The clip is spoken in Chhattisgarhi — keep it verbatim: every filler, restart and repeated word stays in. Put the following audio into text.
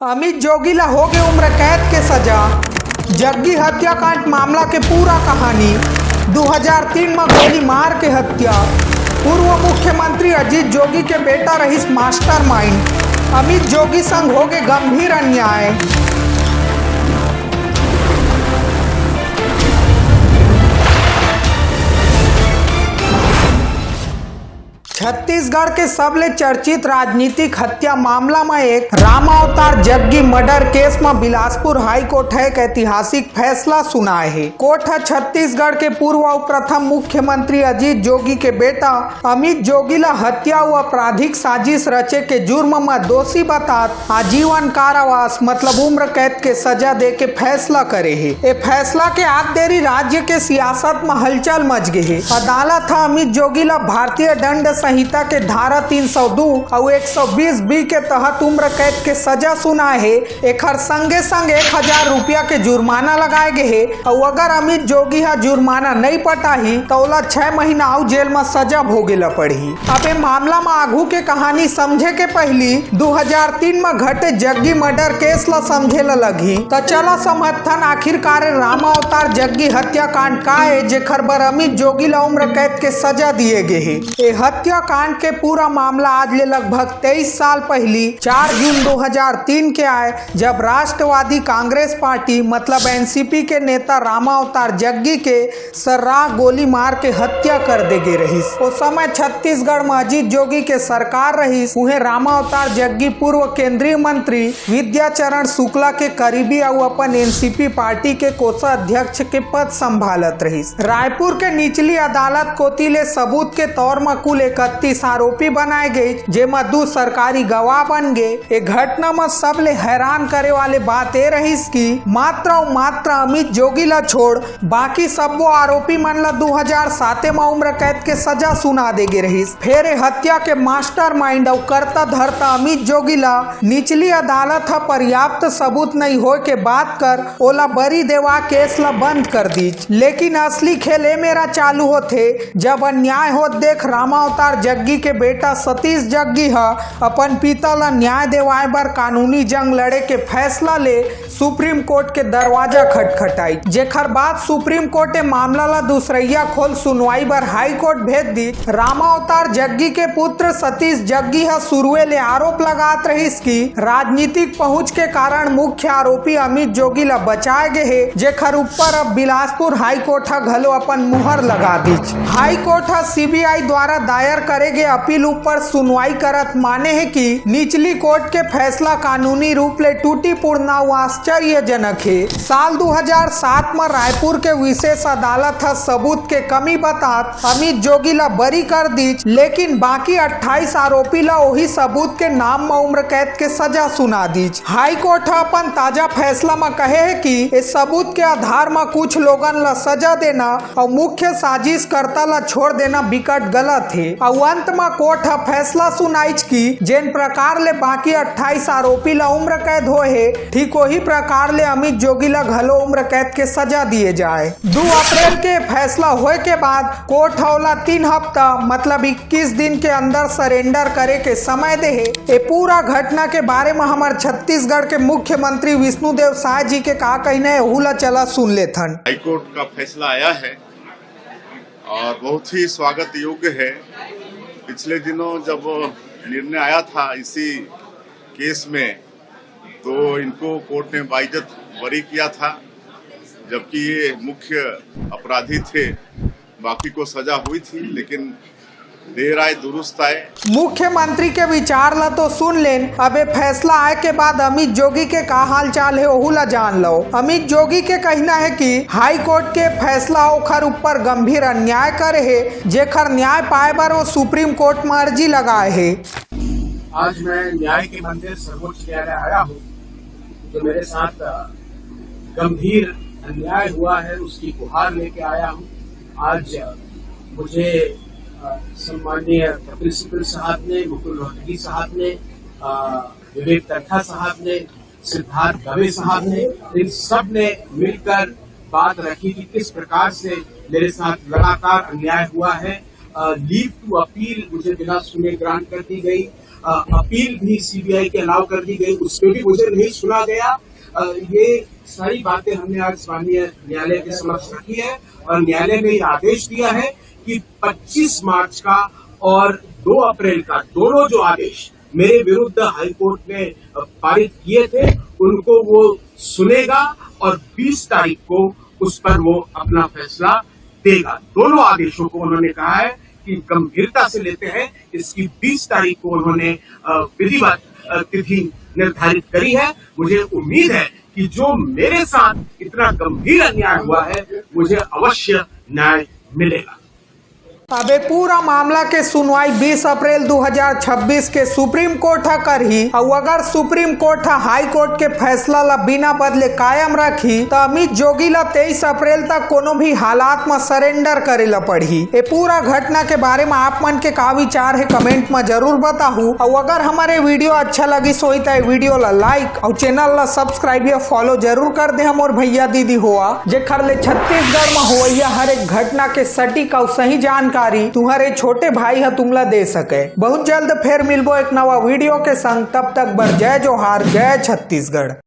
अमित जोगी ला होगे उम्र कैद के सजा। जग्गी हत्याकांड मामला के पूरा कहानी। दू हज़ार तीन म गोली मार के हत्या। पूर्व मुख्यमंत्री अजीत जोगी के बेटा रहिस मास्टरमाइंड। अमित जोगी संग होगे गंभीर अन्याय। छत्तीसगढ़ के सबले चर्चित राजनीतिक हत्या मामला म एक राम अवतार जग्गी मर्डर केस म बिलासपुर हाई कोर्ट ह एक ऐतिहासिक फैसला सुनाए हे। कोर्ट ह छत्तीसगढ़ के पूर्व अउ प्रथम मुख्यमंत्री अजीत जोगी के बेटा अमित जोगी ला हत्या अउ आपराधिक साजिश रचे के जुर्म म दोषी बतात आजीवन कारावास मतलब उम्र कैद के सजा दे के फैसला करे हे। ए फैसला के आग देरी राज्य के सियासत म हलचल मच गे हे। अदालत ह अमित जोगी ला भारतीय दंड संहिता के धारा तीन सौ दो अउ एक सौ बीस बी के तहत उम्र कैद के सजा सुनाए हे। एखर संगे संग एक हजार रुपया के जुर्माना लगाए गे हे अउ अगर अमित जोगी ह जुर्माना नइ पटाही त ओला छह महीना अउ जेल म सजा भोगे ल पड़ही। अब ए मामला म आघू के कहानी समझे के पहिली दू हज़ार तीन म घटे जग्गी मर्डर केस ल समझे ल लगही। त चला समझथन आखिरकार ए राम अवतार जग्गी हत्याकांड का ए जेखर बर अमित जोगी ल उम्र कैद के सजा दिए गे हे। ए हत्याकांड के पूरा मामला आज ले लगभग तेईस साल पहिली चार जून दू हज़ार तीन के आए, जब राष्ट्रवादी कांग्रेस पार्टी मतलब एनसीपी के नेता रामा अवतार जग्गी के सर्राह गोली मार के हत्या कर दे गे रहिस। ओ समय छत्तीसगढ़ म अजीत जोगी के सरकार रहिस। उहें रामा अवतार जग्गी पूर्व केंद्रीय मंत्री विद्याचरण शुक्ला के करीबी अउ अपन एनसीपी पार्टी के कोषाध्यक्ष के पद संभालत रहिस। रायपुर के निचली अदालत कोति ले सबूत के तौर म कुल इकतीस आरोपी बनाए गए, जेमा दू सरकारी गवाह बन गे। ए घटना म सबले हैरान करे वाले बात ए रहिस कि मात्र अउ मात्र अमित जोगी ला छोड़ बाकी सब्बो आरोपी मन ला दू हज़ार साते म उम्र कैद के सजा सुना दे गे रहिस। फेर ए हत्या के मास्टरमाइंड अउ कर्ता धर्ता अमित जोगी ला निचली अदालत ह पर्याप्त सबूत नइ होए के बात कर ओला बरी देवा केस ला बंद कर दीच। लेकिन असली खेल ए मेरा चालू होथे, जब अन्याय होत देख रामावतार जग्गी के बेटा सतीश जग्गी ह अपन पिता ला न्याय देवाए बर कानूनी जंग लड़े के फैसला ले सुप्रीम कोर्ट के दरवाजा खटखटाई, जेखर बाद सुप्रीम कोर्ट ए मामला ला दूसरैया खोल सुनवाई बर हाई कोर्ट भेज दी। रामावतार जग्गी के पुत्र सतीश जग्गी ह शुरुए ले आरोप लगात रहिस कि राजनीतिक पहुंच के कारण मुख्य आरोपी अमित जोगी ला बचाए गे हे, जेखर ऊपर अब बिलासपुर हाई कोर्ट ह घलो अपन मुहर लगा दीच। हाई कोर्ट ह सीबीआई द्वारा दायर करे गे अपील ऊपर सुनवाई करत माने हे कि निचली कोर्ट के फैसला कानूनी रूप ले टूटीपूर्ण अउ आश्चर्यजनक हे। साल दू हज़ार सात म रायपुर के विशेष अदालत ह सबूत के कमी बतात अमित जोगी ला बरी कर दीच, लेकिन बाकी अट्ठाईस आरोपी ला ओही सबूत के नाम म उम्र कैद के सजा सुना दीच। हाई कोर्ट ह अपन ताजा फैसला म कहे हे कि ए सबूत के आधार म कुछ लोगन ला सजा देना अउ मुख्य साजिशकर्ता ला छोड़ देना बिकट गलत हे। अउ अंत म कोर्ट ह फैसला सुनाइच कि जेन प्रकार ले बाकी अट्ठाईस आरोपी ला उम्र कैद होए हे, ठीक ओही प्रकार ले अमित जोगी ला घलो उम्र कैद के सजा दिए जाए। दू अप्रैल के फैसला होए के बाद कोर्ट ह ओला तीन हफ्ता मतलब इक्कीस दिन के अंदर सरेंडर करे के समय दे हे। ए पूरा घटना के बारे म हमर छत्तीसगढ़ के मुख्यमंत्री विष्णुदेव साय जी के का कहना हे, ओहू ला चला सुन लेथन। हाईकोर्ट का फैसला आया है और बहुत ही स्वागत योग्य है। पिछले दिनों जब निर्णय आया था इसी केस में, तो इनको कोर्ट ने बाइज्जत बरी किया था, जबकि ये मुख्य अपराधी थे। बाकी को सजा हुई थी, लेकिन देर आए दुरुस्त आए। मुख्यमंत्री के विचार ला तो सुन लेन, अब ए फैसला आए के बाद अमित जोगी के का हालचाल हे, ओहू ला जान लो। अमित जोगी के कहना हे कि हाई कोर्ट के फैसला ओखर ऊपर गंभीर अन्याय करे हे, जेखर न्याय पाए बर वो सुप्रीम कोर्ट म अर्जी लगाए हे। आज मैं न्याय के मंदिर सर्वोच्च न्यायालय आया हूँ। जो मेरे साथ, अ, गंभीर अन्याय हुआ है, उसकी गुहार लेके आया हूँ। आज, अ, मुझे, अ, सम्माननीय कपिल सिब्बल साहब ने, मुकुल रोहतगी साहब ने, अ, विवेक तन्खा साहब ने, सिद्धार्थ दवे साहब ने, इन सब ने मिलकर बात रखी कि किस प्रकार से मेरे साथ लगातार अन्याय हुआ है। अ, leave to appeal मुझे बिना सुने ग्रांट कर दी गई। अपील भी सीबीआई के अलाउ कर दी गई, उसमें भी मुझे नहीं सुना गया। ये सारी बातें हमने आज माननीय न्यायालय के समक्ष रखी है और न्यायालय ने यह आदेश दिया है कि पच्चीस मार्च का और दो अप्रैल का दोनों जो आदेश मेरे विरुद्ध हाईकोर्ट ने पारित किए थे, उनको वो सुनेगा और बीस तारीख को उस पर वो अपना फैसला देगा। दोनों आदेशों को उन्होंने कहा है कि गंभीरता से लेते हैं। इसकी बीस तारीख को उन्होंने विधिवत तिथि निर्धारित करी है। मुझे उम्मीद है कि जो मेरे साथ इतना गंभीर अन्याय हुआ है, मुझे अवश्य न्याय मिलेगा। अब ए पूरा मामला के सुनवाई बीस अप्रैल दू हजार छब्बीस के सुप्रीम कोर्ट ह करही। अउ अगर सुप्रीम कोर्ट ह हाई कोर्ट के फैसला ला बिना बदले कायम रखही, त अमित जोगी ला तेईस अप्रैल तक कोनो भी हालात म सरेंडर करे ला पड़ही। ए पूरा घटना के बारे म आप मन के का विचार हे, कमेंट म जरूर बताहू। अउ अगर हमर ए वीडियो अच्छा लगिस होही, त ए वीडियो ला लाइक अउ चैनल ला सब्सक्राइब या फॉलो जरूर कर दे हमर भैया दीदी होआ, जेखर ले छत्तीसगढ़ म होवइया हर एक घटना के सटीक अउ सही जानकारी तुम्हारे छोटे भाई ह तुमला दे सके। बहुत जल्द फेर मिलबो एक नवा वीडियो के संग, तब तक बर जय जोहार, जय छत्तीसगढ़।